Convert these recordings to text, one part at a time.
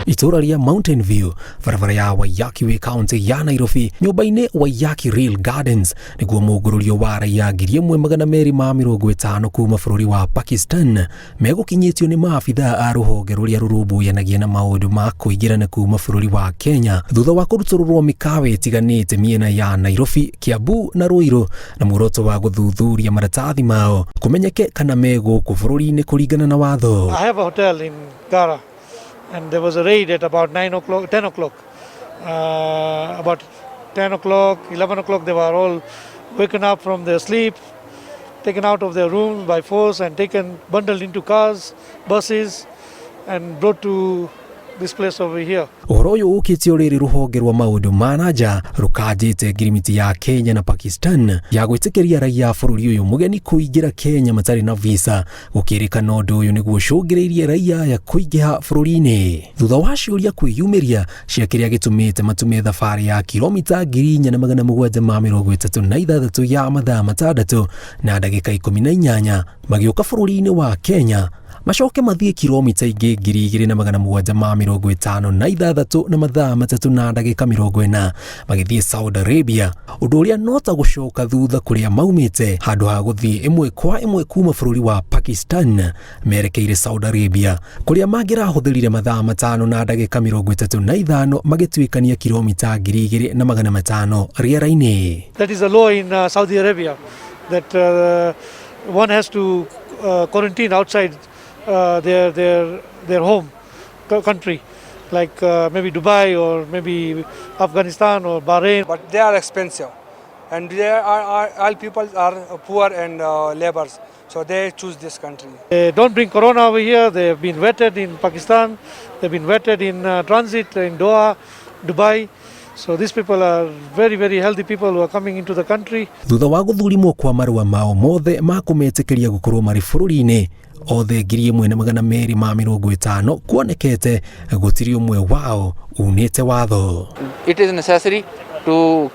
Itũra rĩa Mountain View, barabara ya Waiyaki Way, kaunti ya Nairobi, nyũmba-inĩ Waiyaki Real Gardens, nĩguo mũngũrũrio wa raia 1250 kuma bũrũri wa Pakistan megũkinyĩtio nĩ maabithaa a rũhonge rũrĩa rũrũmbũyanagia na maũndũ ma kũingĩra na kuma bũrũri wa Kenya thutha wa kũrutũrũrwo mĩkawa ĩtiganĩte mĩena ya Nairobi, Kiambu na Ruiru na muoroto wa gũthuthuria maratathi mao kũmenyeke kana me gũkũ bũrũri-inĩ kũringana na watho. I have a hotel in Ngara, and there was a raid at about 9 o'clock, 10 o'clock. About 10 o'clock, 11 o'clock, they were all waken up from their sleep, taken out of their rooms by force and taken, bundled into cars, buses, and brought to this place over here. Ũhoro ũyũ ũkĩte o rĩrĩ rũhonge rwa maũndũ ma na nja rũkanjĩte ngirimiti ya Kenya na Pakistan ya gwĩtĩkĩria raia a bũrũri ũyũ mũgeni kũingĩra Kenya matarĩ na visa, gũkĩrĩkana ũndũ ũyũ nĩguo ũcũngĩrĩirie raia aya kũingĩha bũrũri-inĩ thutha wa ciũria kwĩyumĩria cia kĩrĩa gĩtũmĩte matume thabarĩ ya kilomita 4736 ya mathaa 6 na ndagĩka 18 magĩũka bũrũri-inĩ wa Kenya, macoke mathiĩ kilomita ingĩ 2756 na mathaa 3 na ndagĩka 40 magĩthiĩ Saudi Arabia, ũndũ ũrĩa no ta gũcoka thutha kũrĩa maumĩte handũ ha gũthiĩ ĩmwe kwa ĩmwe kuma bũrũri wa Pakistan merekeire Saudi Arabia kũrĩa mangĩrahũthĩrire mathaa 5 na ndagĩka 35 magĩtuĩkania kilomita 2500 rĩera-inĩ. That is a law in Saudi Arabia that one has to quarantine outside their home country, like maybe Dubai or maybe Afghanistan or Bahrain. But they are expensive and they are all people are poor and laborers, so they choose this country. They don't bring corona over here. They have been vetted in Pakistan. They've been vetted in transit in Doha, Dubai. So these people are very, very healthy people who are coming into the country. Thutha wa gũthurimwo kwa marũa mao mothe ma kũmetĩkĩria gũkorwo marĩ bũrũri-inĩ othe 1250, kuonekete gũtirĩ ũmwe wao unĩte watho. It is necessary to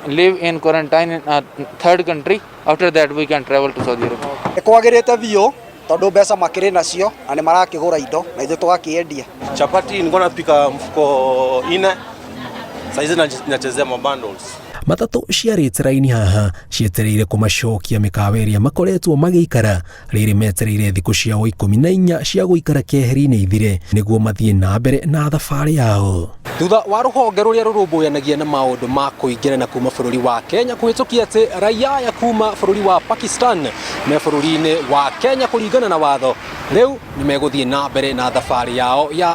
live in quarantine in a third country. After that, we can travel to Saudi Arabia. Nĩ kwagĩrĩte biũ tondũ mbeca makĩrĩ nacio na nĩ marakĩgũra indo na ithuĩ tũgakĩendia. Chapati nilikuwa napika mfuko ine, saizi nachezea mabundles. Matatũ ciarĩte raini haha cietereire kũmacokia mĩkawa ĩrĩa makoretwo magĩikara rĩrĩ metereire thikũ ciao 14 cia gũikara keheri-inĩ ithire nĩguo mathiĩ na mbere na thabarĩ yao. Thutha wa rũhonge rũrĩa rũrũmbũyanagia na maũndũ ma kũingĩra na kuma bũrũri wa Kenya kũhĩtũkia atĩ raia aya kuma bũrũri wa Pakistan me bũrũri-inĩ wa Kenya kũringana na watho, rĩu nĩ megũthiĩ na mbere na thabarĩ yao ya